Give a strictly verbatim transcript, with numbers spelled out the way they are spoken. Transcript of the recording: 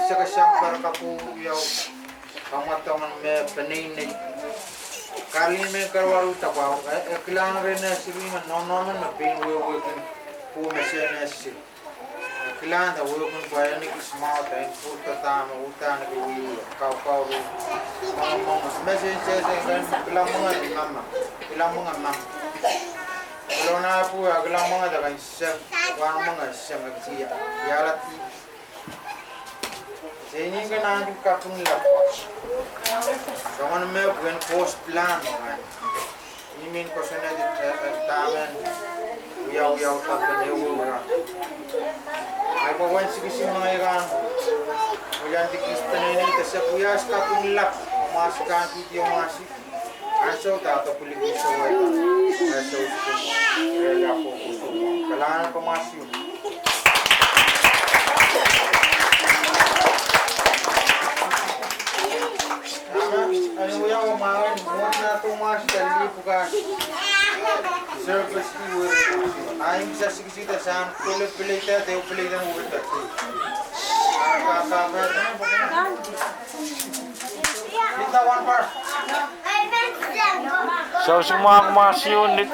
Sekesang pahr kapwuiau, kamwadong me peneinei. Kahlil me kawaru tapwahu, e, e kilang rehn seri me nohno men me pein wehwehki pwuhk me sehse. E kilang da wehwehki pwe e ni kis mwahu da en pwurda dahme uhdahn e wiewia, kaukau ru. Mwahu mwahu, me sehse kan kilang mwenge mama, kilang mwenge mama. Lona pwuhk a kilang mwenge da kan sehse, wahn mwenge sehse ia, ia lati. Se inin ke nahnki kaping lap. Soangen me pwehn kos plan kan. Ni men kosonned, eh, eh, dahmen. Wiawiau kaping ehu ra. Ahi pwe wen sikisik mengei kan. Weliandi kis peneinei, ke sehse wia kaping lap. Mwasi kan kihdi mwasi. Ansou da da pwiliki sewese. Ansou sikisik. Rehn lap ko kusum. Kalahngan ko mwasi. Ahi, ahi, wia wamwahu, mwohn nahn Thomas da lih pwukat. Service ki weri. Ahi, kisa sikisik da sang, pele, pele da, de pele da, weri da. Ka, ka, ka, ka. Kita wan par. Sou si mwahk mwahk siun lit.